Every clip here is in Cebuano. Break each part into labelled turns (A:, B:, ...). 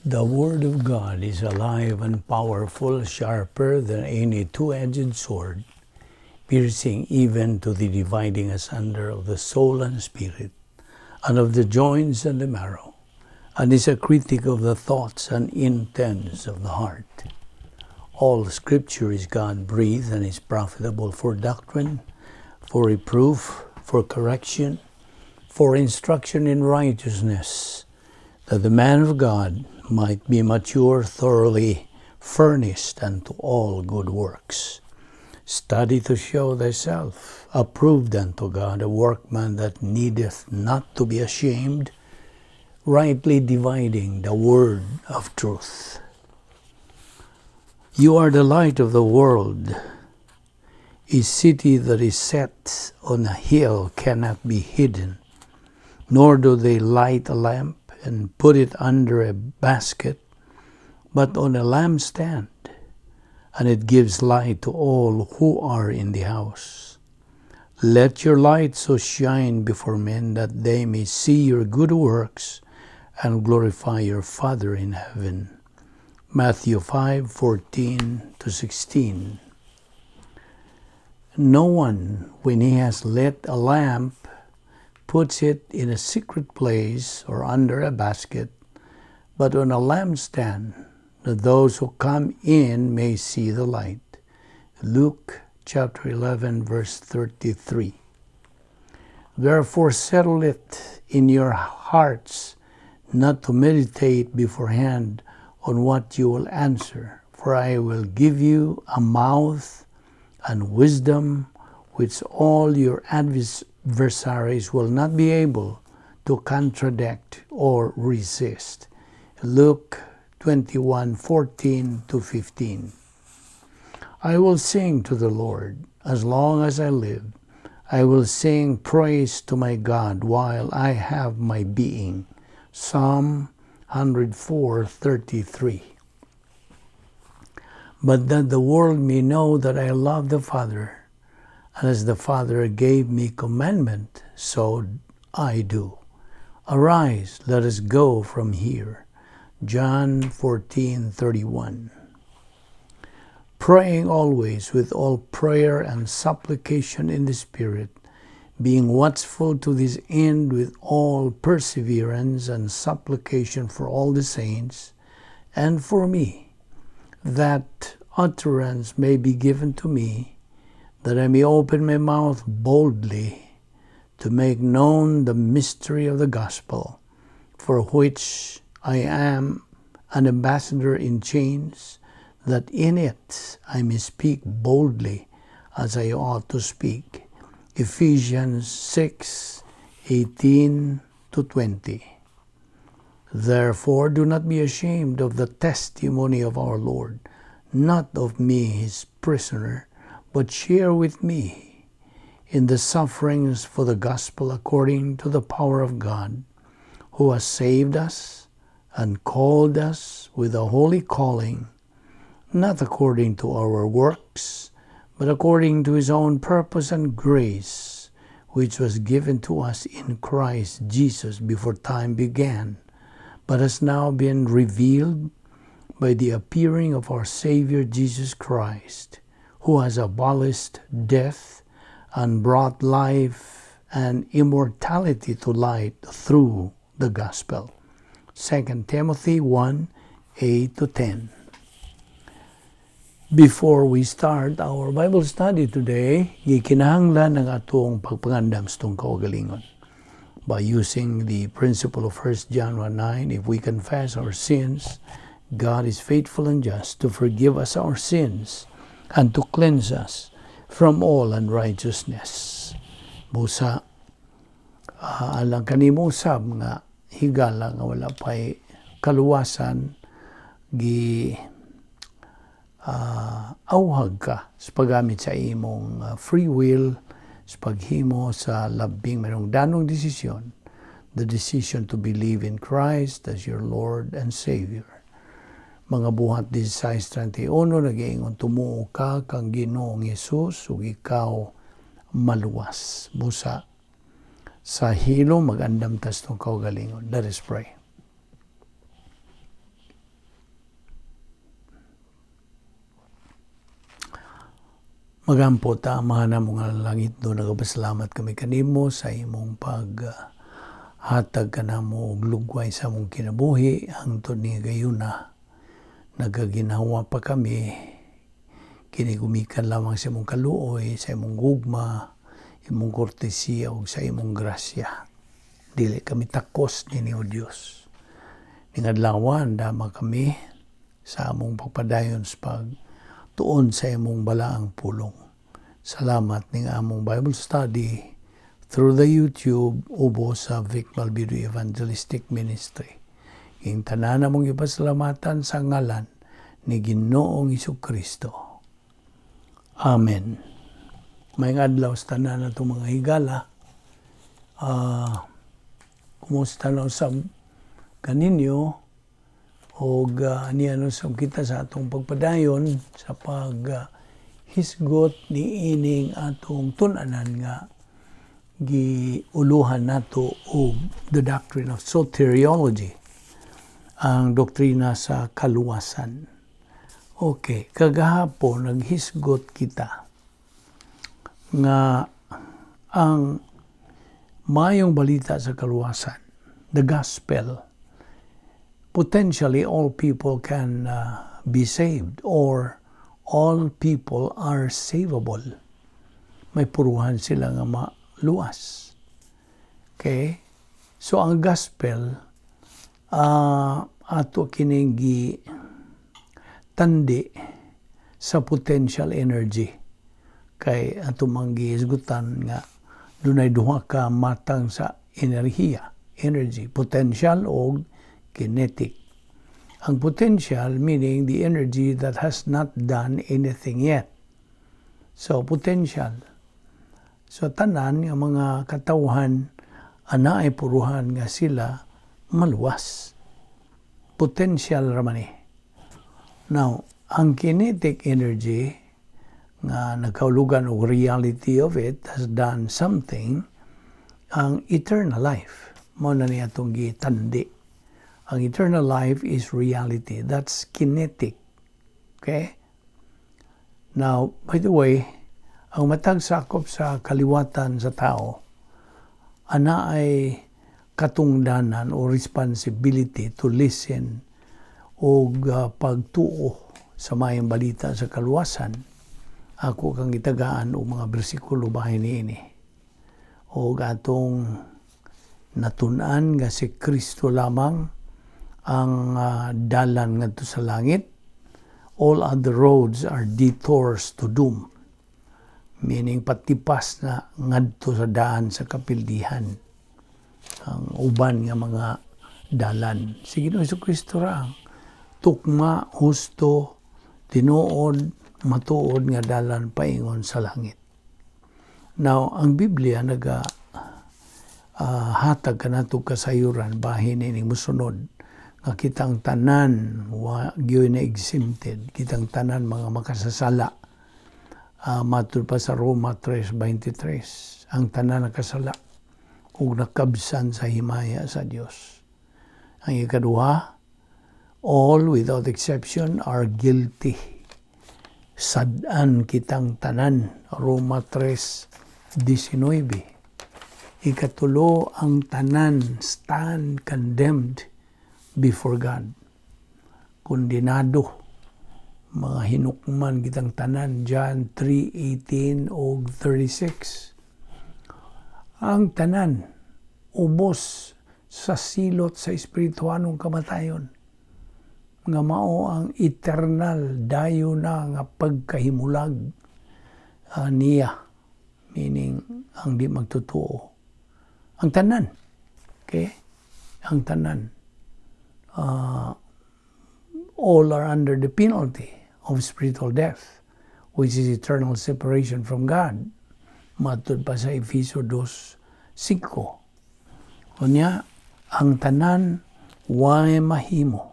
A: The Word of God is alive and powerful, sharper than any two-edged sword, piercing even to the dividing asunder of the soul and spirit, and of the joints and the marrow, and is a critic of the thoughts and intents of the heart. All Scripture is God-breathed and is profitable for doctrine, for reproof, for correction, for instruction in righteousness, that the man of God might be mature, thoroughly furnished unto all good works. Study to show thyself approved unto God, a workman that needeth not to be ashamed, rightly dividing the word of truth. You are the light of the world. A city that is set on a hill cannot be hidden, nor do they light a lamp and put it under a basket, but on a lampstand, and it gives light to all who are in the house. Let your light so shine before men that they may see your good works and glorify your Father in heaven. Matthew 5:14 to 16. No one, when he has lit a lamp, puts it in a secret place or under a basket, but on a lampstand, that those who come in may see the light. Luke chapter 11, verse 33. Therefore, settle it in your hearts not to meditate beforehand on what you will answer, for I will give you a mouth and wisdom which all your adversaries will not be able to contradict or resist. Luke 21:14 to 15. I will sing to the Lord as long as I live. I will sing praise to my God while I have my being. Psalm 104:33. But that the world may know that I love the Father, and as the Father gave me commandment, so I do. Arise, let us go from here. John 14:31. Praying always with all prayer and supplication in the Spirit, being watchful to this end with all perseverance and supplication for all the saints, and for me, that utterance may be given to me, that I may open my mouth boldly to make known the mystery of the gospel, for which I am an ambassador in chains, that in it I may speak boldly as I ought to speak. Ephesians 6:18 to 20. Therefore, do not be ashamed of the testimony of our Lord, not of me, his prisoner, but share with me in the sufferings for the gospel according to the power of God, who has saved us and called us with a holy calling, not according to our works, but according to his own purpose and grace, which was given to us in Christ Jesus before time began, but has now been revealed by the appearing of our Savior Jesus Christ, who has abolished death and brought life and immortality to light through the gospel. 2 Timothy 1:8 to 10. Before we start our Bible study today, gikinahanglan ang atong pagpangandam sa atong kaugalingon. By using the principle of 1 John 1:9, if we confess our sins, God is faithful and just to forgive us our sins and to cleanse us from all unrighteousness. Busa, alang kanimo usab nga higala nga wala pa'y kaluwasan, gi awhag ka sa paggamit sa imong free will sa paghimo sa labing mahinungdanong desisyon, the decision to believe in Christ as your Lord and Savior. Mga Buhat 16:31 nag-iingon, "Tumuo ka kang Ginoong Hesus ug ikaw maluwas." Busa sa hilom, mag-andam ta sa atong kaugalingon. Let us pray. Magampo ta. Amahan namo nga langit do, nagapasalamat kami kanimo sa imong pag hatag kanamo og lugway sa among kinabuhi hangtod ni gayuna. Nagaginhawa pa kami. Kini gumikan lamang sa imong kaluoy, sa imong gugma, imong kortesiya ug sa imong grasya. Dili kami takos nini, O Dios. Ning adlaw, dama kami sa among pagpadayon sa pagtuon sa imong balaang pulong. Salamat ning among Bible study through the YouTube ubo sa Vic Malvido Evangelistic Ministry. Ing tanan among ipasalamatan sa ngalan ni Ginoong Kristo. Amen. Maayong adlaw sa tanan natong mga higala. Kumusta na usab kaninyo og niya no usab kita sa atong pagpadayon sa pag hisgot ni ining atong tun-anan nga giuluhan nato og the doctrine of soteriology, ang doktrina sa kaluwasan. Okay, kagahapon naghisgot kita nga ang mayong balita sa kaluwasan, the gospel, potentially all people can be saved or all people are savable. May puruhan sila nga maluwas. Okay? So ang gospel, ato kining tandi sa potential energy kay ato mang gihisgutan nga dunay duha ka matang sa enerhiya, energy, potential o kinetic. Ang potential, meaning the energy that has not done anything yet. So potential. So tanan nga mga katawhan ana ay puruhan nga sila maluwas. Potential ra man ni. Now, ang kinetic energy nga nagkaulugan og reality of it has done something, ang eternal life. Mao na niya atong gitandi. Ang eternal life is reality. That's kinetic. Okay? Now, by the way, ang matag sakop sa kaliwatan sa tao, ana ay katungdanan o responsibility to listen o pagtuo sa mayong balita sa kaluwasan. Ako kang gitagaan og mga bersikulo bahin niini. O atong natun-an nga si Kristo lamang ang dalan ngadto sa langit. All other roads are detours to doom. Meaning patipas na ngadto sa daan sa kapildihan. Ang uban nga mga dalan. Si Ginoong Kristo ra ang tukma, husto, tinuod, matuod nga dalan paingon sa langit. Now, ang Biblia naga hatag kanato kasayuran bahin ining mosunod nga kitang tanan wa gyud na exempted, kitang tanan mga makasasala. Matud pa sa Roma 3:23, ang tanan nakasala ug nakabsan sa himaya sa Dios. Ang ikaduha, all without exception are guilty. Sad-an kitang tanan, Roma 3:19. Ikatulo, ang tanan stand condemned before God. Kondinado, mga hinukman kitang tanan, John 3:18 o 36. Ang tanan, ubos sa silot sa espirituanong kamatayon nga mao ang eternal, dayon na nga pagkahimulag niya, meaning ang di magtotoo. Ang tanan, okay, ang tanan, all are under the penalty of spiritual death, which is eternal separation from God, matud pa sa Efeso 2:5. Unya, ang tanan way mahimo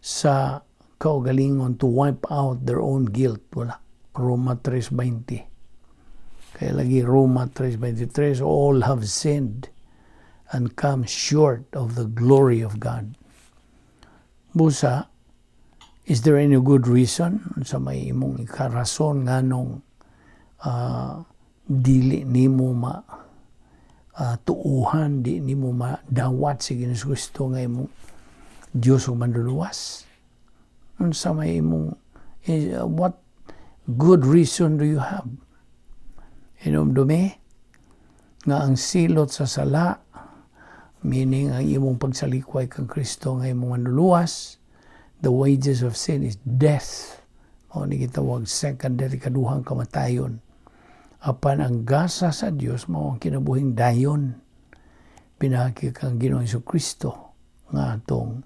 A: sa kaugalingon to wipe out their own guilt. Wala. Roma 3:20. Kaya lagi Roma 3:23, all have sinned and come short of the glory of God. Busa, is there any good reason sa may imong ikarason nganong Dili nimo ma tuuhan, di nimo madawat si Ginoong Kristo nga imong Dios ug manluluwas? Unsa may imong what good reason do you have? Hinumdumi nga ang silot sa sala, meaning ang imong pagsalikway kang Kristo nga imong manluluwas, the wages of sin is death. Mao ni gitawag second death, ikaduhang kamatayon. Apan ang gasa sa Dios mao ang kinabuhing dayon pinaagi kang Ginoong Kristo nga atong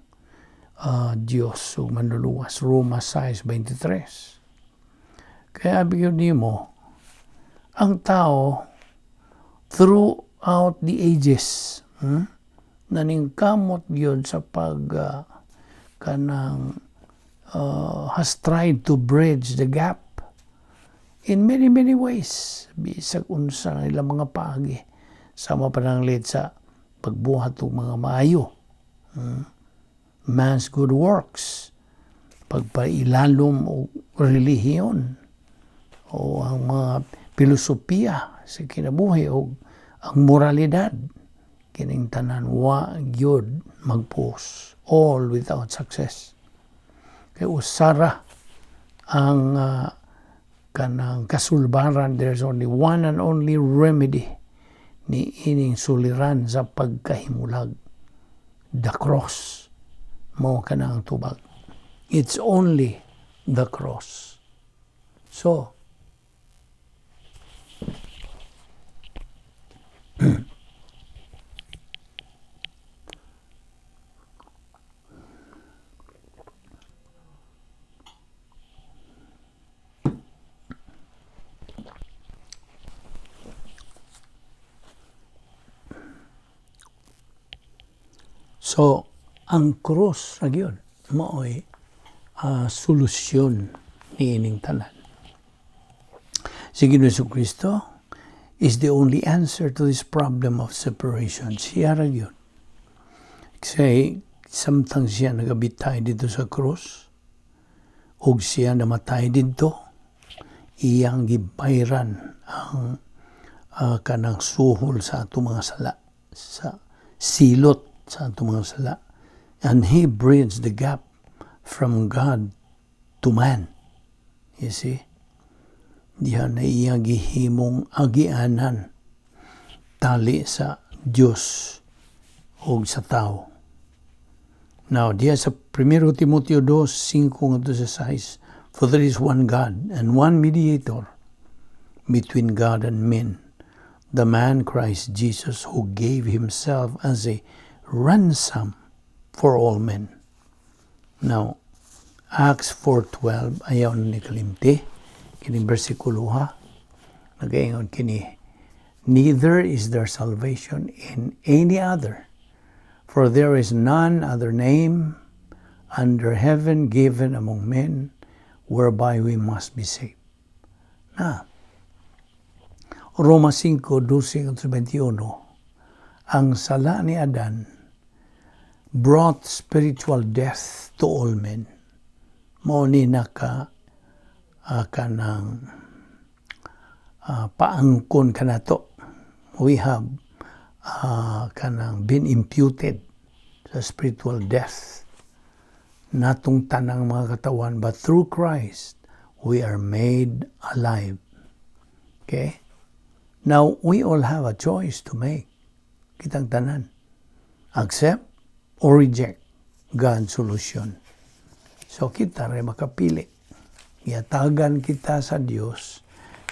A: Dios ug manluluwas. Roma 6:23. Kaya abi nimo, ang tao throughout the ages, naningkamot gyud sa pag kanang has tried to bridge the gap in many, many ways, bisag unsa nga ilang mga paagi, sama pananglit sa pagbuhat og mga maayo, man's good works, pagpailalom og relihiyon o ang mga filosofiya sa kinabuhi o ang moralidad. Kining tanan wa gyud magpuos, all without success, kay usara ang kanang kasulbaran. There's only one and only remedy ni ining suliran sa pagkahimulag: the cross. Mao kana ang tubag. It's only the cross. So ang cross ra gyud maoy solusyon niining tanan. Si Ginoong Kristo is the only answer to this problem of separation. Siya ra gyud. Kasi samtang siya nagabitay didto sa cross, ug siya namatay didto, iyang gibayran ang kanang suhol sa atong mga sala, sa silot sa atong mga sala. And he bridged the gap from God to man. You see? Diha na iya gihimong agianan tali sa Dios o sa tao. Now, diha sa 1 Timoteo 2, 5 ngadto sa 6, "For there is one God and one mediator between God and men, the man Christ Jesus, who gave himself as a ransom for all men." Now, Acts 4:12, ayaw na ni kalimti, kining bersikulo ha, nagaingon kini, "Neither is there salvation in any other, for there is none other name under heaven given among men whereby we must be saved." Na, Roma 5, 12 21, ang sala ni Adan brought spiritual death to all men. Mao ni naka kanang paangkon kanato. We have kanang been imputed sa spiritual death natong tanang mga katawan, but through Christ we are made alive. Okay? Now, we all have a choice to make. Kitang tanan. Accept or reject God's solution. So kita rin makapili. Gihatagan kita sa Dios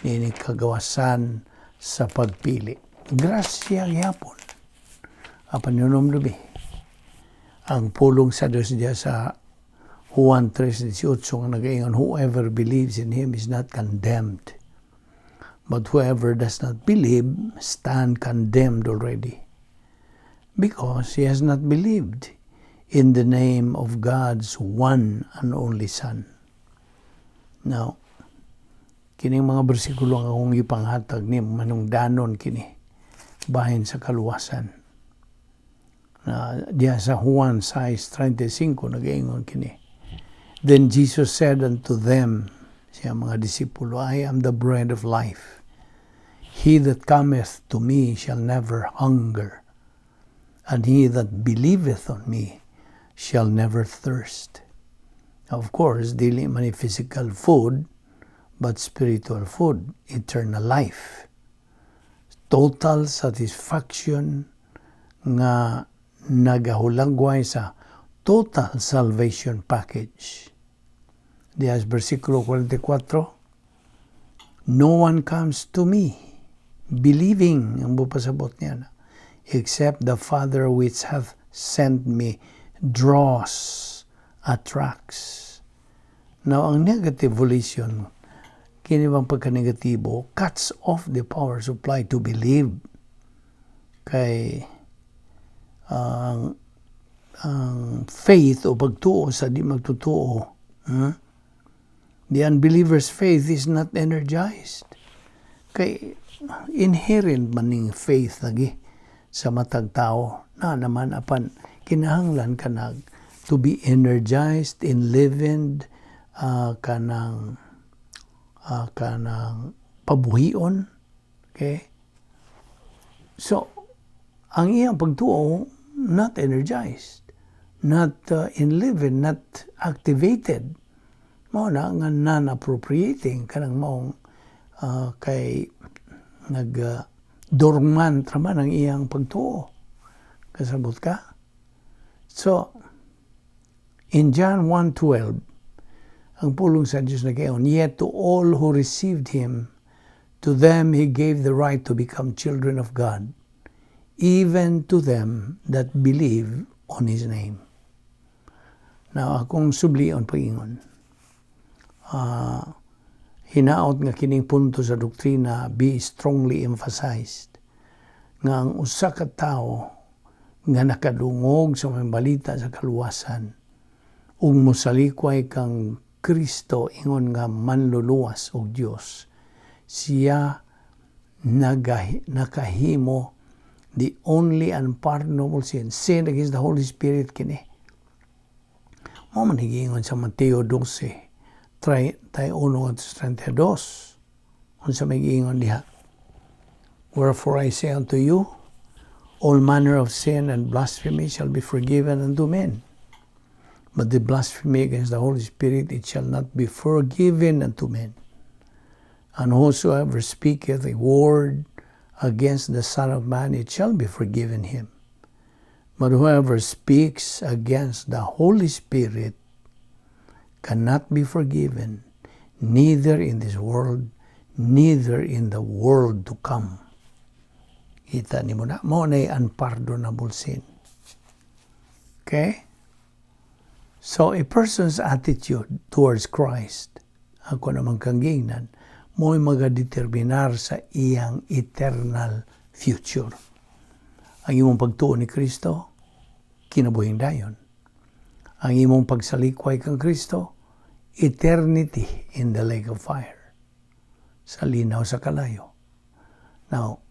A: niini kagawasan sa pagpili. Grasya gyapon. Apan hinumdumi, ang pulong sa Dios diya sa Juan 3:18 nga nagaingon, "Whoever believes in Him is not condemned. But whoever does not believe stand condemned already, because he has not believed in the name of God's one and only Son." Now, kining mga bersikulo nga akong ipanghatag ni manungdanon kini bahin sa kaluwasan. Na diya sa Juan 6:35 nagaingon kini. Then Jesus said unto them, Sa iyang mga disipulo, "I am the bread of life. He that cometh to me shall never hunger, and he that believeth on me shall never thirst." Of course, dili man ni physical food, but spiritual food, eternal life. Total satisfaction nga nagahulagway sa total salvation package. Diya sa versikulo 44, "No one comes to me, believing," ang pasabot niya na, "except the Father which hath sent me draws, attracts." Now, ang negative volition, kini bang pagka-negatibo, cuts off the power supply to believe. Kay ang faith o pagtuo sa di magtotoo, huh? The unbeliever's faith is not energized. Kay inherent man ning faith lagi sa matag tao na naman, apan kinahanglan ka nag to be energized, enlivened, kanang pabuhion. Okay? So, ang iyang pagtuo not energized, not enlivened, not activated. Mao na nga non-appropriating, kanang maong kay nag dormant raman ang iyang pagtuo. Kasabot ka? So, in John 1:12, ang pulong sa Diyos nagayon, "Yet to all who received Him, to them He gave the right to become children of God, even to them that believe on His name." Now, akong sublion pag-ingon, hinaot nga kining punto sa doktrina be strongly emphasized nga ang usa ka tawo nga nakadungog sa mga balita sa kaluwasan ug mosalikway kang Kristo ingon nga manluluwas og Dios, siya nakahimo the only unpardonable sin, sin against the Holy Spirit. Kini mao man giingon sa Mateo 12, 31 at 32. Unsa may giingon diha? "Wherefore I say unto you, all manner of sin and blasphemy shall be forgiven unto men. But the blasphemy against the Holy Spirit, it shall not be forgiven unto men. And whosoever speaketh a word against the Son of Man, it shall be forgiven him. But whoever speaks against the Holy Spirit cannot be forgiven, neither in this world, neither in the world to come." Kita nimo na, mao na unpardonable sin. Okay? So, a person's attitude towards Christ, ako naman kang giingnan, mo'y magadeterminar sa iyang eternal future. Ang imong pagtuo ni Kristo, kinabuhing dayon. Ang imong pagsalikway kang Kristo, eternity in the lake of fire. Sa linaw sa kalayo. Now,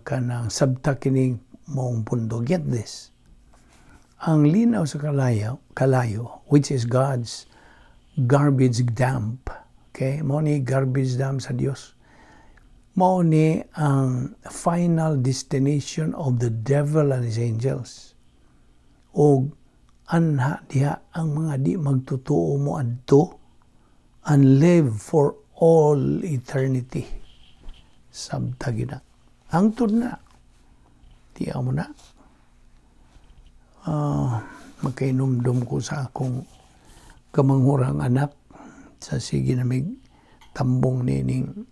A: kanang sabta kining maong pundo. Get this. Ang linaw sa kalayo, which is God's garbage dump, okay? Mao ni garbage dump sa Dios. Mao ni ang final destination of the devil and his angels. O anha diha ang mga di magtutuo mo adto and live for all eternity. Sabta gina. Hangtod na. Tiya mo na. Magkainumdum ko sa akong kamanghurang anak sa sige na may tambong nining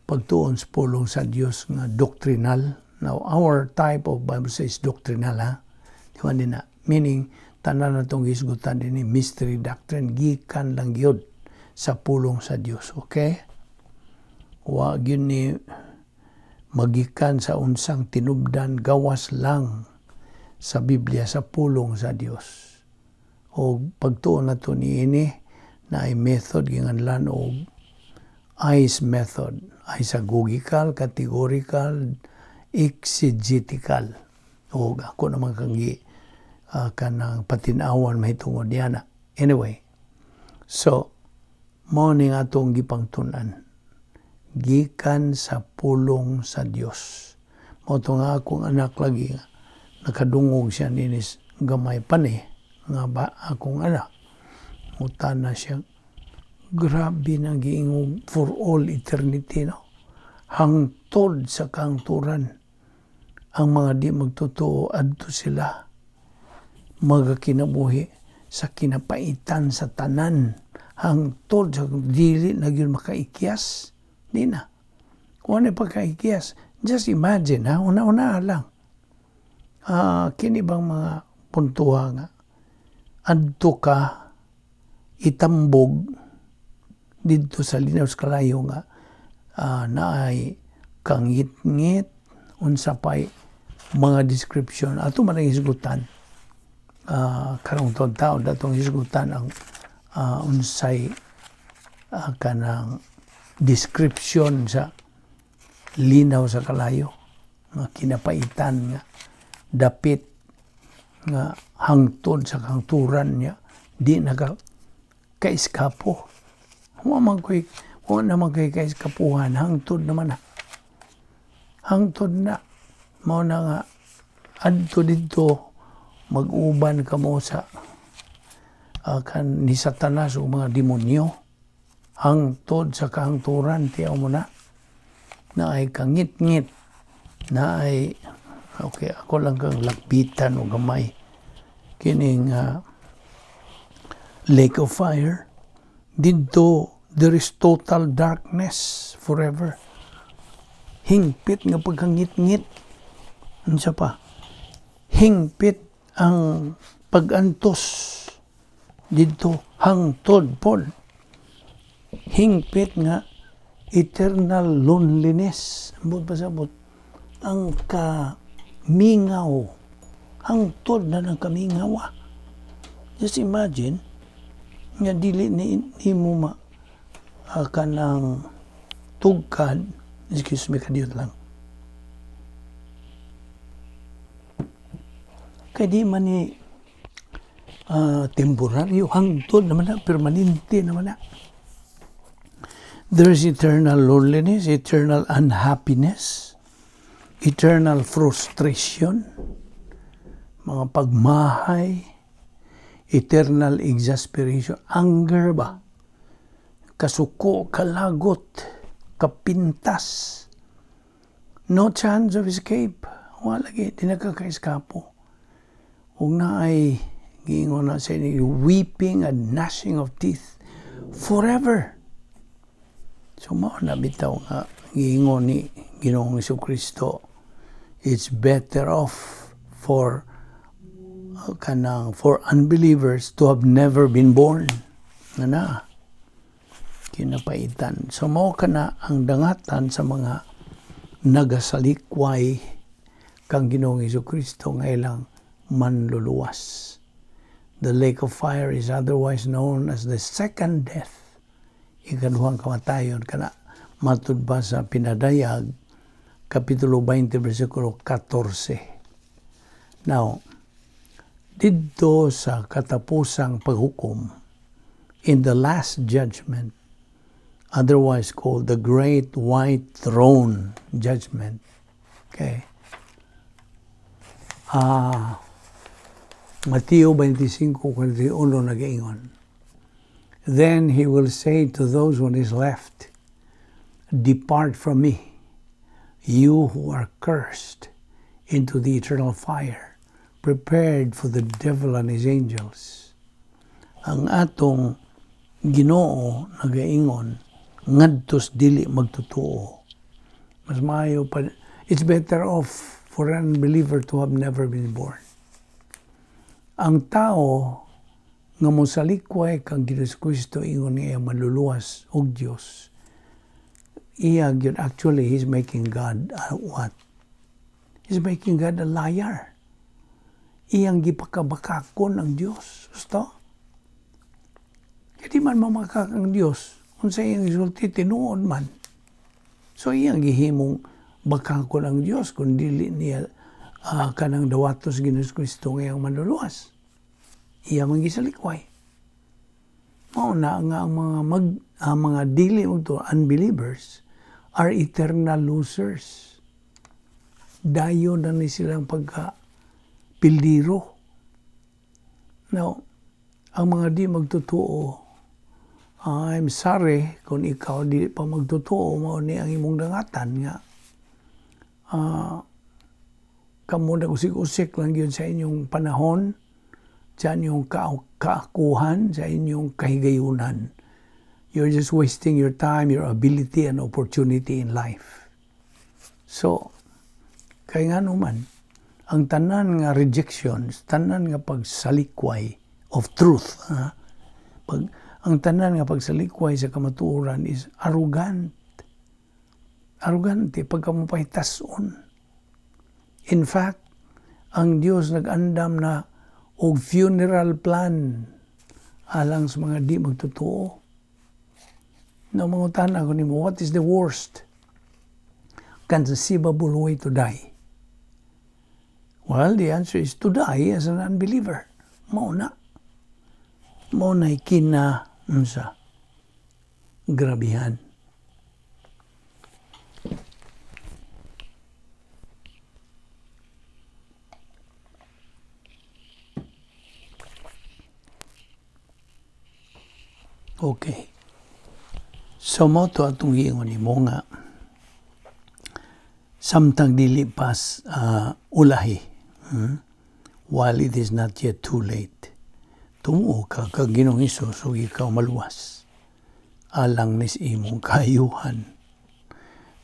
A: pagtuon sa pulong sa Dios nga doctrinal. Now, our type of Bible says doctrinal, ha? Di ba din na? Meaning, tanan na itong hisgutan din ni mystery doctrine, gikan lang yun sa pulong sa Dios. Okay? Wa gyud ni magikan sa unsang tinubdan, gawas lang sa Biblia, sa pulong sa Dios. O pagtuon na to niini na ay method ginganlan og ICE method, isagogical, categorical, exegetical. O ako naman kang gi kanang patinawan mahitungod niya na. Anyway, so Mao ning atong gipangtun-an gikan sa pulong sa Dios. Mao to nga akong anak lagi nga nakadungog siya ninis, gamay pa ni nga ba akong anak. Mutana siya, "Grabe na giingog for all eternity, no? Hangtod sa kahangturan. Ang mga di magtotoo, adto sila magakinabuhi sa kinapaitan sa tanan hangtod sa dili na gyud makaikyas." Di na. Wala pagkaikyas. Just imagine, ha? Una-una lang. Kini bang mga puntuha nga adto ka itambog didto sa linaw sa kalayo nga naay kangit-ngit, unsa pay mga description ato man ang hisgutan karong taon datong hisgutan ang unsay kanang description sa linaw sa kalayo nga kinapaitan, nga dapit, nga hangtod sa kahangturan niya di naka kaiskapo. Wa naman kay kaiskapuhan, hangtod naman na, hangtod na. Mao na nga adto didto mag-uban kamo sa kan ni Satanas o mga demonyo hangtod sa kahangturan. Tiyaw mo na na ay kangit-ngit na ay, okay, ako lang kang lakbitan o gamay kining lake of fire. Didto there is total darkness forever, hingpit nga pagkangit-ngit, unsa pa, hingpit ang pag-antos didto hangtod pod, hingpit nga eternal loneliness. Ambot pasabot ang kamingaw, hangtod na ng kamingaw, ah. Just imagine nga dili ni nimo ma kanang tugkad. Excuse me, kadiyot lang kay di man ni temporaryo, hangtod naman na, permanente naman na. There is eternal loneliness, eternal unhappiness, eternal frustration, mga pagmahay, eternal exasperation, anger ba? Kasuko, kalagot, kapintas. No chance of escape. Wala lagi, di nakaka-eskapo. Ug naay giingon na sa inyo, weeping and gnashing of teeth forever. So mao na bitaw nga giingon ni Ginoong Kristo, it's better off for kanang for unbelievers to have never been born. Nga na kinapaitan. So mao kana ang dangatan sa mga nagasalikway kang Ginoong Kristo nga ilang manluluwas. The lake of fire is otherwise known as the second death, ikaduhang kamatayon kana, matud pa sa Pinadayag kapitulo 20 bersikulo 14. Now, didto sa katapusang paghukom, in the last judgment, otherwise called the Great White Throne Judgment. Okay. Mateo 25:41 nagaingon, "Then he will say to those on his left, 'Depart from me, you who are cursed, into the eternal fire, prepared for the devil and his angels.'" Ang atong Ginoo nagaingon ngadtos dili magtotoo. Mas maayo pa, it's better off for an unbeliever to have never been born. Ang tao nga mosalikway kang Ginoong Kristo, ingon niya maluluwas og Dios. Iya gyud, actually he's making God what? He's making God a liar. Iyang gipakabakakon ang Dios. Gusto? Kaya di man mamakak ang Dios. Unsa iyang gisulti, tinuod man. So iyang gihimong bakakon ang Dios kung dili niya kanang dawatos Ginoong Kristo nga iyang manluluwas. Iya man gisalikway. Mao na nga ang mga mag Ang mga dili magtuo, unbelievers, are eternal losers. Dayon na ni silang pagka pildiro. Now, ang mga di magtotoo, I'm sorry kung ikaw di pa magtotoo, mao ni ang imong dangatan nga kamo nag-usik-usik lang yun sa inyong panahon, sa inyong kaakuhan, sa inyong kahigayunan. You're just wasting your time, your ability, and opportunity in life. So, kay nga naman, ang tanan nga rejections, tanan nga pagsalikway of truth, ha? Ang tanan nga pagsalikway sa kamatuoran is arrogant. Arrogante, pagka mo pahitason. In fact, ang Dios nag-andam na og funeral plan alang sa mga di magtotoo. Na mangutana ko nimo, what is the worst conceivable way to die? Well, the answer is to die as an unbeliever. Mao na. Mao na kina unsa grabihan. Okay. So mao to atong giingon nimo nga samtang dili pas ulahi, While it is not yet too late. Tumuo ka kang Ginoong Hesus ug ikaw maluwas alang nis imong kaayuhan.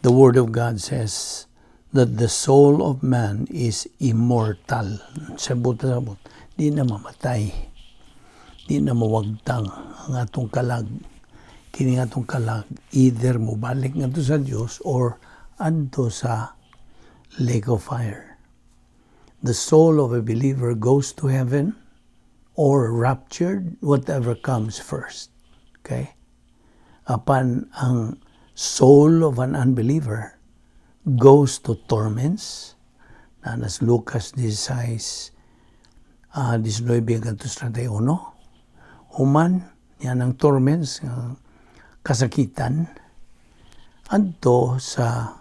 A: The Word of God says that the soul of man is immortal. Sabot sabot, di na mamatay. Di na mawagtang ang atong kalag. Kini nga atong kalag, either mobalik ngadto sa Dios or adto sa lake of fire. The soul of a believer goes to heaven or raptured, whatever comes first. Okay? Apan ang soul of an unbeliever goes to torments, na nas Lucas 16, 19 hanggang 31. Human, yan ang torments, kasakitan, adto sa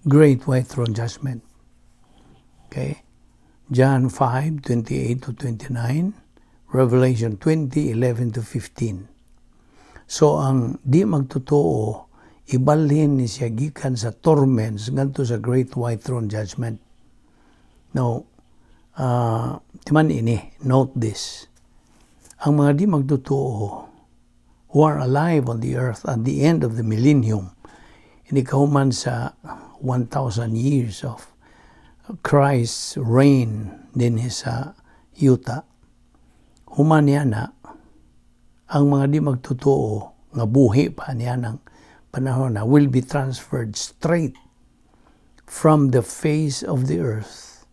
A: Great White Throne Judgment. Okay? John 5, 28 to 29, Revelation 20, 11 to 15. So, ang di magtotoo, ibalhin ni siya gikan sa torments ngadto sa Great White Throne Judgment. Now, timan ini, note this. Ang mga di magtotoo who are alive on the earth at the end of the millennium, ini kahuman sa 1,000 years of Christ's reign din sa yuta, human niya na, ang mga di magtotoo nga buhi pa niya ng panahon na will be transferred straight from the face of the earth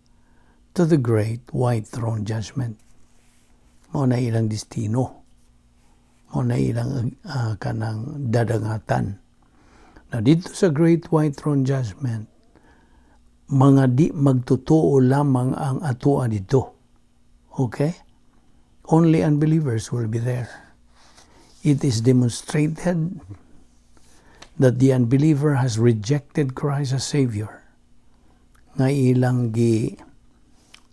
A: to the Great White Throne Judgment. Mao na ilang destino. Mao na ilang kanang dadangatan. Now, dito sa Great White Throne Judgment, mga di magtotoo lamang ang atoa dito. Okay? Only unbelievers will be there. It is demonstrated that the unbeliever has rejected Christ as Savior. Nga ilang gi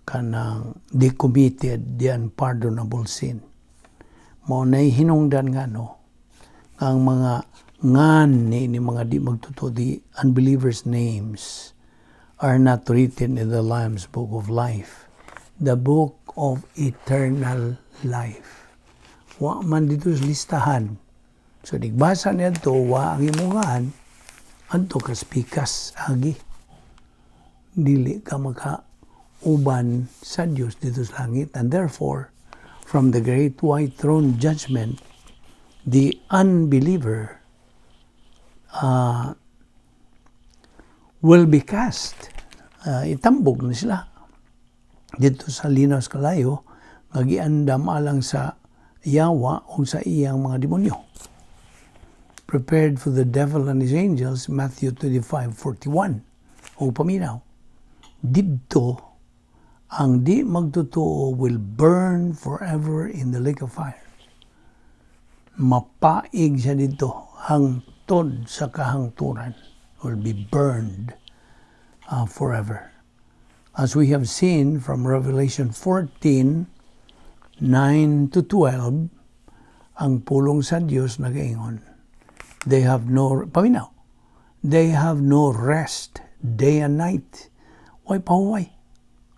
A: kanang they committed the unpardonable sin. Mao nay hinungdan nga no, ang mga ngan ni mga di magtotoo, the unbelievers' names are not written in the Lamb's Book of Life, the book of eternal life. Wa man dito sa listahan. So, digbasa niya to, wa ang imungan, adto kas pikas, agi. Dili ka maka-uban sa Dios dito sa langit. And therefore, from the Great White Throne Judgment, the unbeliever will be cast. Itambog na sila dito sa linaw sa kalayo nga giandam alang sa yawa o sa iyang mga demonyo. Prepared for the devil and his angels, Matthew 25:41. O paminaw. Didto, ang di magtotoo will burn forever in the lake of fire. Mapaig siya didto hangtod sa kahangturan, will be burned forever. As we have seen from Revelation 14, 9 to 12, ang pulong sa Dios nagaingon, they have no, paminaw, they have no rest day and night. Way pahuway,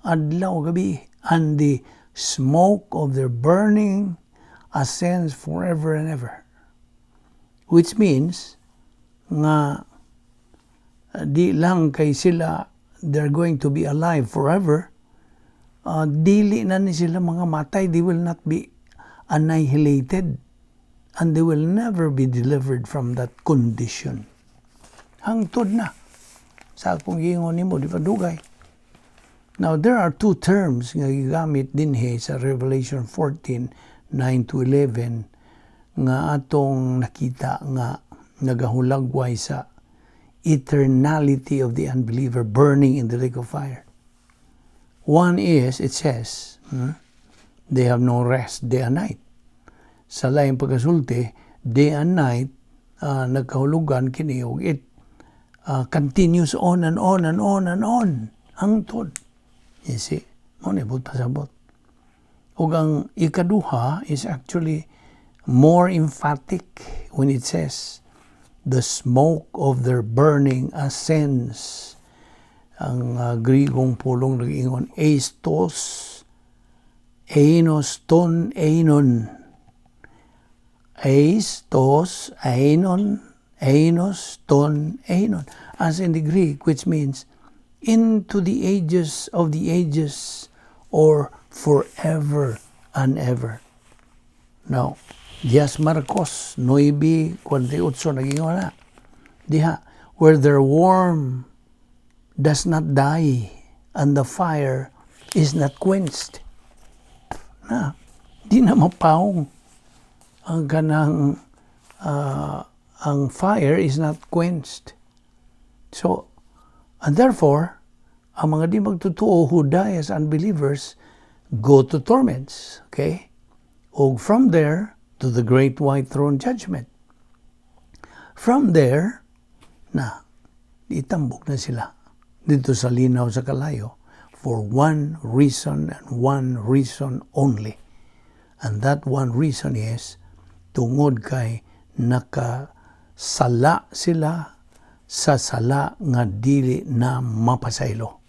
A: adlaw gabi, and the smoke of their burning ascends forever and ever. Which means, nga di lang kay sila they're going to be alive forever, dili na ni sila mga matay, they will not be annihilated and they will never be delivered from that condition. Hangtod na. Sa akong giingon nimo, di pa dugay. Now, there are two terms nga gigamit dinhi sa Revelation 14, 9 to 11 nga atong nakita nga nagahulagway sa eternality of the unbeliever burning in the lake of fire. One is, it says, they have no rest day and night. Sa laing pagkasulti, day and night, nagkahulugan kini og it continues on and on and on and on. Hangtod. You see? Mao ni buot pasabot. Ug ang ikaduha is actually more emphatic when it says, "The smoke of their burning ascends." Ang Grigong pulong nag-ingon, eistos, einos ton einon. Eis, tos, einon, einos, ton, einon. As in the Greek, which means into the ages of the ages or forever and ever. Now, Dias Marcos 9:48 nag-ingon na. Diha, where their worm does not die and the fire is not quenched. Na, di na mapawong ang kanang ang fire is not quenched. So, and therefore, ang mga di magtotoo who die as unbelievers go to torments, okay? O from there to the great white throne judgment. From there, na, itambok na sila didto sa linaw sa kalayo for one reason and one reason only. And that one reason is tungod kay nakasala sila sa sala nga dili na mapasaylo.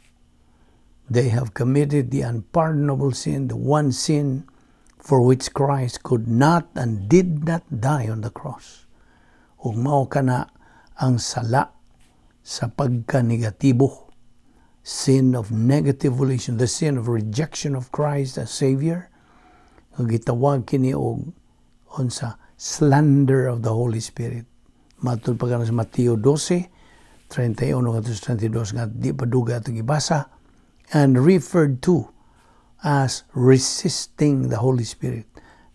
A: They have committed the unpardonable sin, the one sin for which Christ could not and did not die on the cross. Ug mao kana ang sala sa pagka-negatibo, sin of negative volition, the sin of rejection of Christ as Savior, nga gitawag kini og unsa? Slander of the Holy Spirit. Matud pa sa Mateo 12, 31 ngadto 32 nga di pa dugay atong gibasa and referred to as resisting the Holy Spirit.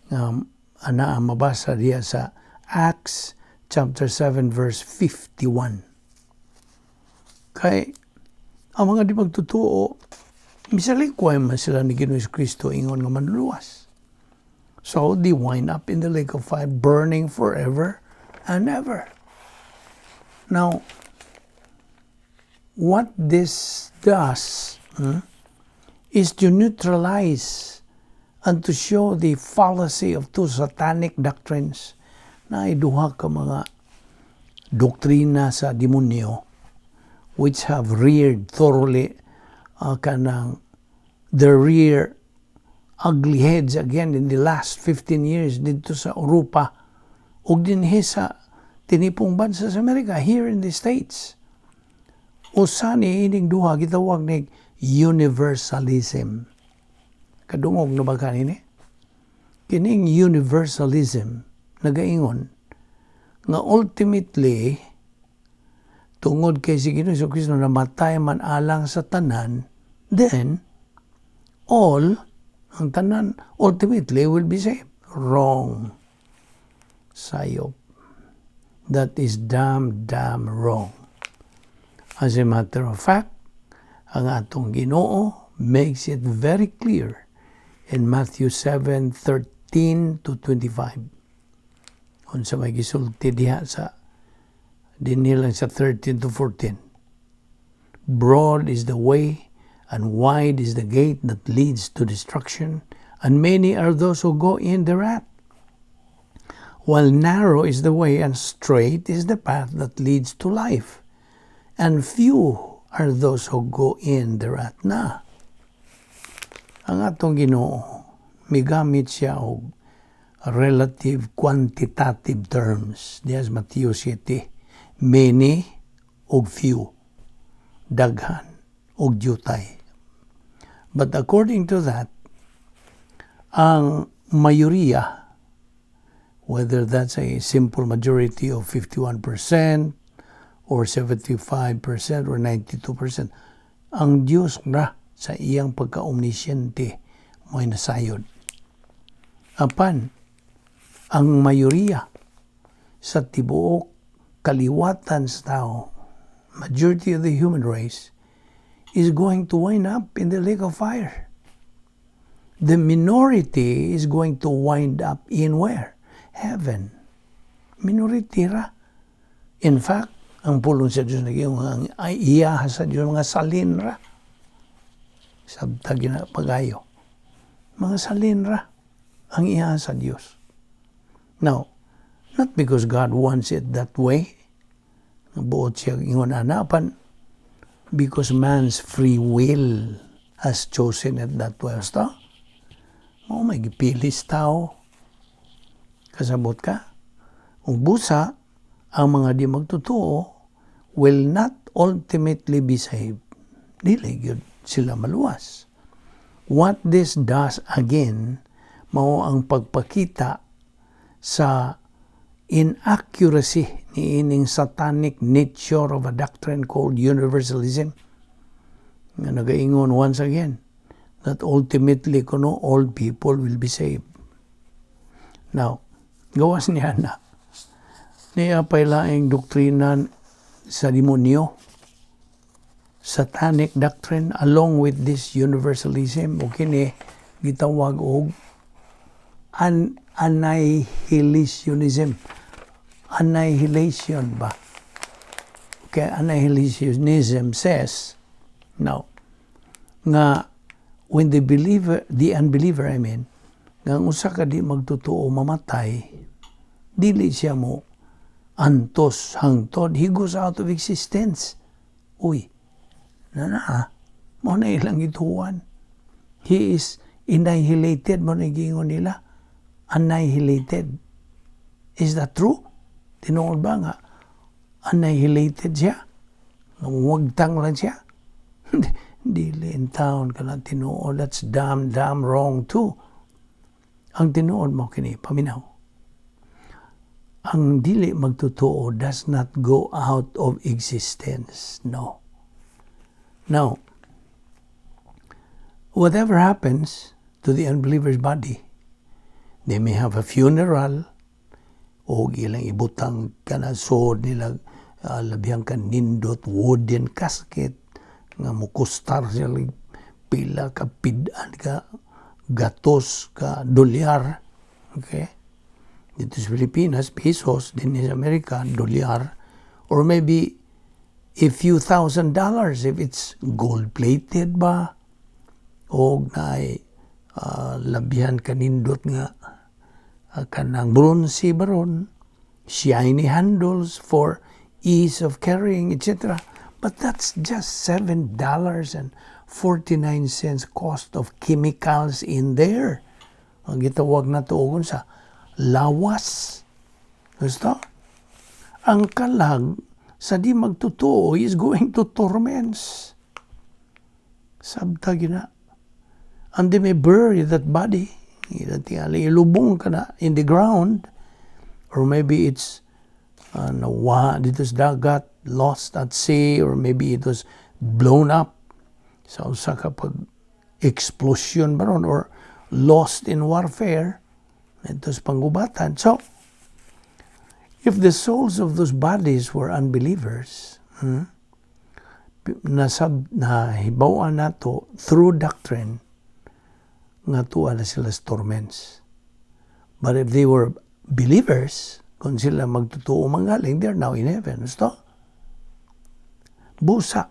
A: Nga ana ang mabasa diya sa Acts chapter 7 verse 51. Kay ang mga di magtotoo, misalikway man sila ni Ginoong Kristo ingon nga manluluwas. So they wind up in the lake of fire, burning forever and ever. Now, what this does is to neutralize and to show the fallacy of two satanic doctrines na duha ka mga doktrina sa demonyo which have reared thoroughly kanang their rear ugly heads again in the last 15 years didto sa Europa ug dinhi sa tinipong bansa sa Amerika, here in the States. Usa ni ining duha gitawag ni universalism. Kadungog na ba kanini? Kining universalism nagaingon nga ultimately tungod kay si Ginoong Kristo namatay man alang sa tanan, then all, ang tanan ultimately will be saved. Wrong. Sayop. That is damn, damn wrong. As a matter of fact, ang atong Ginoo makes it very clear in Matthew 7:13 to 25. Unsa may gisulti diha sa dinhi lang sa 13 to 14? "Broad is the way and wide is the gate that leads to destruction, and many are those who go in thereat. While narrow is the way and strait is the path that leads to life, and few are those who go in thereat." Na. Ang atong Ginoo, migamit siya og relative quantitative terms. Diya sa Matthew 7, many og few, daghan og jutay. But according to that, ang mayoriya, whether that's a simple majority of 51% or 75% or 92%, ang Diyos ra sa iyang pagka-omnisciente mo'y nasayod. Apan, ang mayoriya sa tibuok kaliwatan sa tao, majority of the human race, is going to wind up in the lake of fire. The minority is going to wind up in where? Heaven. Minority ra. In fact, ang pulong sa Diyos naging ang ay iya sa Diyos mga salin ra. Sabtag na pagayo. Mga salin ra ang iya sa Diyos. Now, not because God wants it that way, buot siya ingon ana, apan because man's free will has chosen it that way. Basta, mao may gipili sa tao. Kasabot ka? Ug busa, ang mga di magtotoo will not ultimately be saved. Dili gyud sila maluwas. What this does again, mao ang pagpakita sa inaccuracy ni ining satanic nature of a doctrine called universalism nga nagaingon once again that ultimately kuno all people will be saved. Now, gawas niya na niya pa'y laing doktrina sa demonyo, satanic doctrine along with this universalism, o kini gitawag og annihilationism. Annihilation ba? Okay, annihilationism says now nga when the believer, the unbeliever, I mean, nga ang usa ka di magtotoo mamatay, dili siya mo antos hangtod, he goes out of existence. Uy, na na, mao na ilang gituan. He is annihilated, mao na giingon nila. Annihilated. Is that true? Tinuod ba nga annihilated siya? Nga wagtang lang siya? Dili in town ka lang tinuod. That's damn, damn wrong too. Ang tinuod mao kini, paminaw. Ang dili magtotoo does not go out of existence. No. Now, whatever happens to the unbeliever's body, they may have a funeral o ilang ibutang kana sod nila labihang ka nindot wooden casket nga mukustar sila pila ka pid-an ka gatos ka dolyar. Okay, dito sa Pilipinas pesos, din sa Amerika dolyar, or maybe a few thousand dollars if it's gold plated ba o naay labihan kanindot nga kanang bronze baron, shiny handles for ease of carrying, etc. But that's just $7.49 cost of chemicals in there. Ang gitawag na tuogon sa lawas. Gusto? Ang kalag sa di magtotoo is going to torments. Sabta gina. And they may bury that body. Ilang tingali ilubong ka na in the ground. Or maybe it's nawa dito sa dagat, lost at sea, or maybe it was blown up sa usa ka pag explosion ba ron, or lost in warfare dito sa panggubatan. So, if the souls of those bodies were unbelievers, nasab nahibaw-an nato through doctrine nga tuwa na sila sa torments. But if they were believers, Kung sila magtotoo manggaling, they're now in heaven. Gusto? Busa.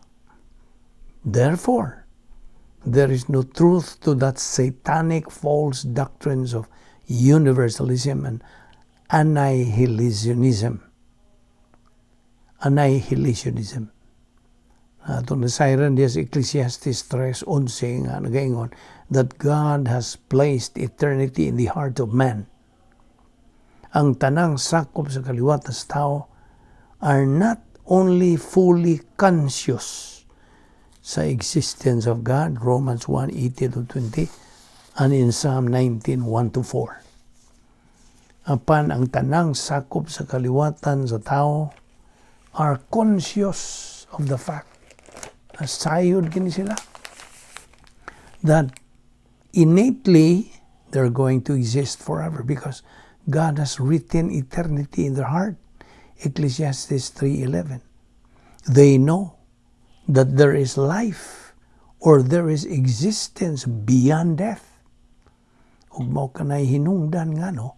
A: Therefore, there is no truth to that satanic false doctrines of universalism and annihilationism. Annihilationism. Ato nasayran diya sa Ecclesiastes 3:11 nga nagaingon that God has placed eternity in the heart of man. Ang tanang sakop sa kaliwat sa tao are not only fully conscious sa existence of God, Romans 1:18 to 20, and in Psalm 19:1 to 4. Apan ang tanang sakop sa kaliwatan sa tao are conscious of the fact na sayod kini sila that innately they're going to exist forever because God has written eternity in their heart. Ecclesiastes 3:11. They know that there is life or there is existence beyond death. Ug mao kanay hinungdan nga no,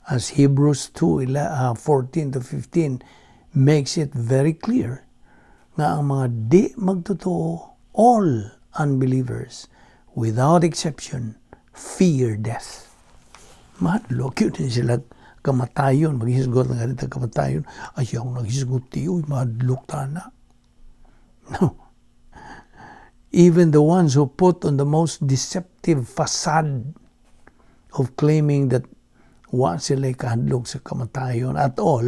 A: as Hebrews 2, 14 to 15 makes it very clear nga ang mga di magtotoo, all unbelievers, without exception, fear death. Mahadlok gyud din sila kamatayon. Maghisgot na ganito kamatayon. Ayaw naghisgot tiyo, mahadlok ta na. No. Even the ones who put on the most deceptive facade of claiming that wa sila kahadlok sa kamatayon at all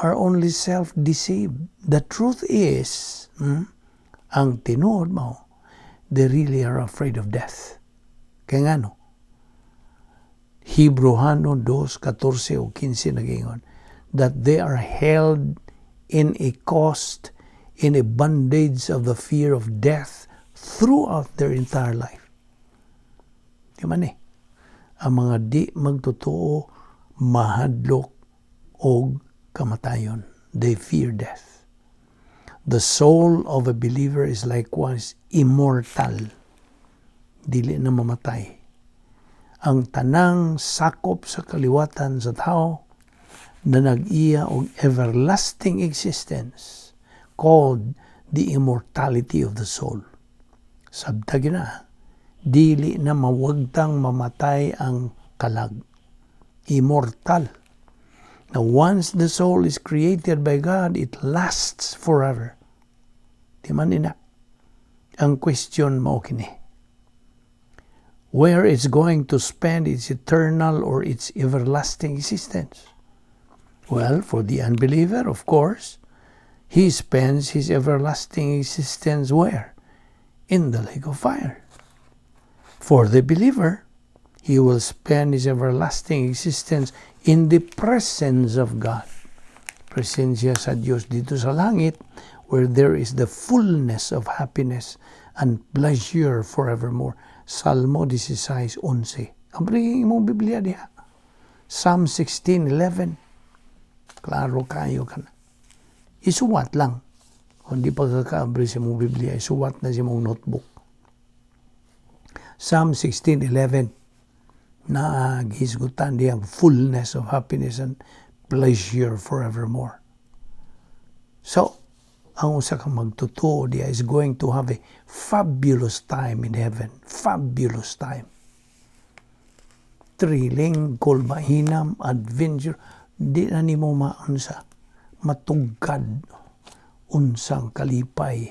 A: are only self-deceived. The truth is, ang tinuod mo, they really are afraid of death. Kaya nga no, Hebreohano 2:14 o 15 nag-ingon, that they are held in a cost, in a bondage of the fear of death throughout their entire life. Di man eh. Ang mga di magtotoo, mahadlok og kamatayon. They fear death. The soul of a believer is likewise immortal. Dili na mamatay. Ang tanang sakop sa kaliwatan sa tao na nag-iya og everlasting existence called the immortality of the soul. Sabta na, dili na mawagtang mamatay ang kalag. Immortal. Now, once the soul is created by God, it lasts forever. Di man ina. Ang question mao kini. Where it's going to spend its eternal or its everlasting existence? Well, for the unbeliever, of course, he spends his everlasting existence where? In the lake of fire. For the believer, he will spend his everlasting existence in the presence of God. Presensya sa Diyos dito sa langit, where there is the fullness of happiness and pleasure forevermore. Salmo 16:11. Ang imong Biblia diha. Psalm 16:11. Klaro kayo ka na. Isuwat lang. Kung di pa kakaabri sa imong Biblia, isuwat na sa imong notebook. Psalm 16:11 na gihisgutan diya ang fullness of happiness and pleasure forevermore. So, ang usa ka magtotoo diya is going to have a fabulous time in heaven. Fabulous time. Thrilling, kulmahinam, adventure. Di na nimo maunsa. Matugkad unsang kalipay.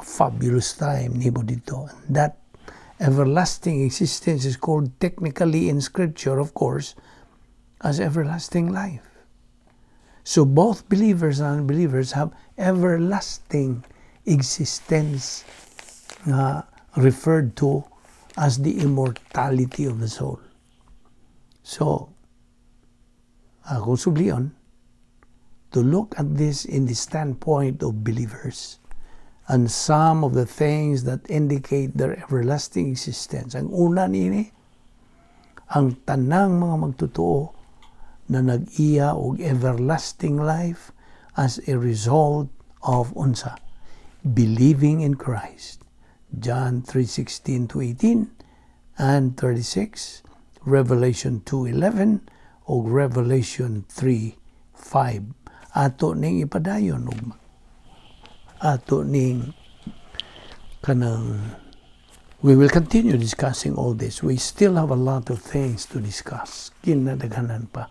A: Fabulous time nimo dito. And that everlasting existence is called technically in Scripture, of course, as everlasting life. So both believers and unbelievers have everlasting existence nga referred to as the immortality of the soul. So, akong sublion, to look at this in the standpoint of believers and some of the things that indicate their everlasting existence. Ang una niini, ang tanang mga magtotoo na nag-iya og everlasting life as a result of unsa? Believing in Christ. John 3:16 to 18 and 36, Revelation 2:11 ug Revelation 3:5. Ato ning ipadayon ugma. Ato ning kanang we will continue discussing all this. We still have a lot of things to discuss. Kinadaghanan pa.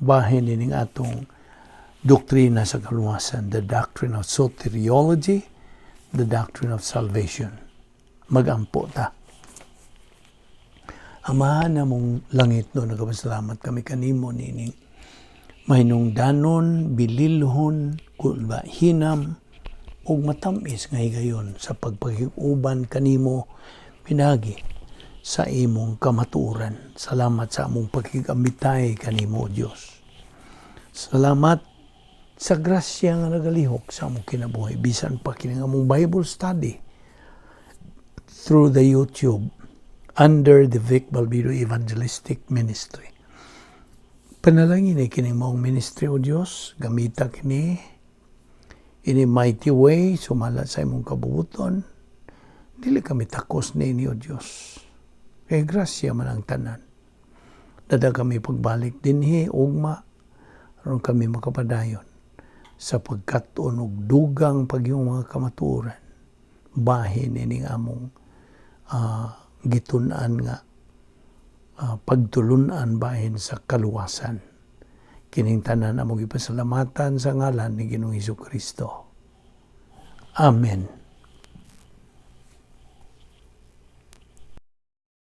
A: Bahin ining atong doktrina sa kaluwasan, the doctrine of soteriology, the doctrine of salvation. Magampo ta. Amahan namong langit no, nagapasalamat kami kanimo nining mahinungdanon, bililhon, kulba, hinam, ug matamis nga higayon sa pagpakig-uban kanimo pinagi sa imong kamatuoran. Salamat sa among pakigamitay kanimo, Dios. Salamat sa grasya nga nagalihok sa among kinabuhi bisan pa kini among Bible study through the YouTube under the Vic Balbido Evangelistic Ministry. Panalangin ay kining maong ministry, O Dios, gamita kini in a mighty way sumala sa imong kabubuton. Dili kami takos niini, O Dios. Kay grasya man ang tanan. Dada kami pagbalik dinhi ugma aron kami makapadayon sa pagkat-on og dugang pagyong mga kamatuoran bahin ining among gitun-an nga pagtulun-an bahin sa kaluwasan. Kining tanan among gipasalamatan sa ngalan ni Ginoong Hesus Kristo. Amen.